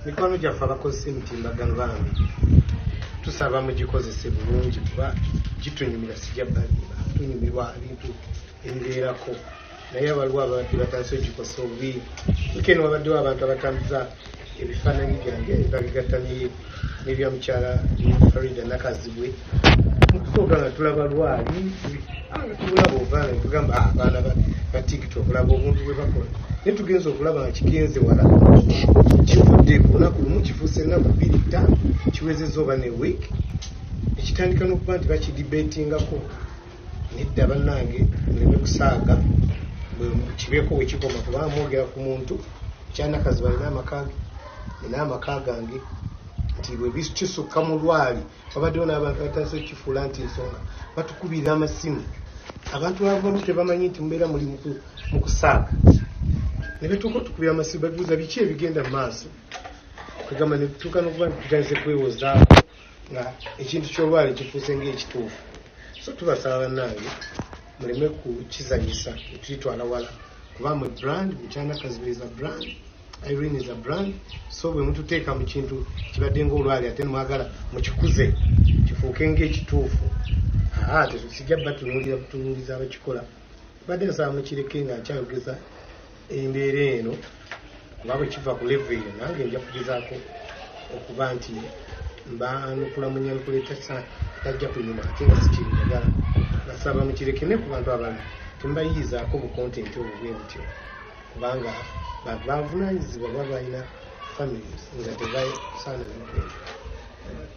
Mikwano gyaffe abakozesa emitimbagano, bambi tusaba mugikozese bulungi, kuba gitunyumira. Sijja balimba, tunyumirwa ebintu ebibeerako, naye waliwo ababadde batandise ogikozesa obubi. Weekend wabaddewo abantu abatambuza ebifaananyi byange, babigatta n'ebya mukyala Farida Nakazibwe. Mukusooka nga tulaba lwali tulaba obufaananyi, tugamba, "Ah, abaana ba TikTok, laba obuntu bwe bakola." Naye tugenza okulaba nga kigenze wala, kivudde ku lunaku lumu, kifuuse ennaku 2, 5, kiwezezza oba ne week, ekitandika n'okuba nti bakidebatingako. Nedda bannange, muleme kusaaga, kibeeko wekikoma, kubanga mwogera ku muntu kyanakazi balina amaka ge, nina amaka gange, nti bwe kisukka mu lwali. Wabaddewo n'abantu batandise okukifuula nti nsonga, batukubirira amasimu. Abantu abamu tebamanyi nti mubeera muli mu kusaaga, ne betuuka otukubira amasimu, batubuuza biki ebigenda mu maaso. Kwegamba ne tutuuka n'okuba nti tutandise kwewozaako nga ekintu ky'olwali kifuuse ng'ekituufu. So tubasaba bannange, muleme kukizanyisa netulitwala wala, kuba mwe brand, mukyanakazi is a brand, Irene is a brand. So bwe mututeeka mu kintu kibadde ngaolwali, ate nemwagala mukikuze kifuuke ng'ekituufu, aa sijja batunuulira butunuuliza abakikola. Badde nsaba mukireke nga nkyayogeza embeera eno, kuba bwe kiva ku level eyo, nange nja kugezaako okuba nti mbanukula mu nyanukula etajja kunyuma, ate nga sikirijagala. Basaba mukireke. Ne ku bantu abalala, temubayiyizaako bu content obwo bwe butyo, kubanga bantu bavunanyizibwa, baba balina families nga tebasaana bintu ebyo.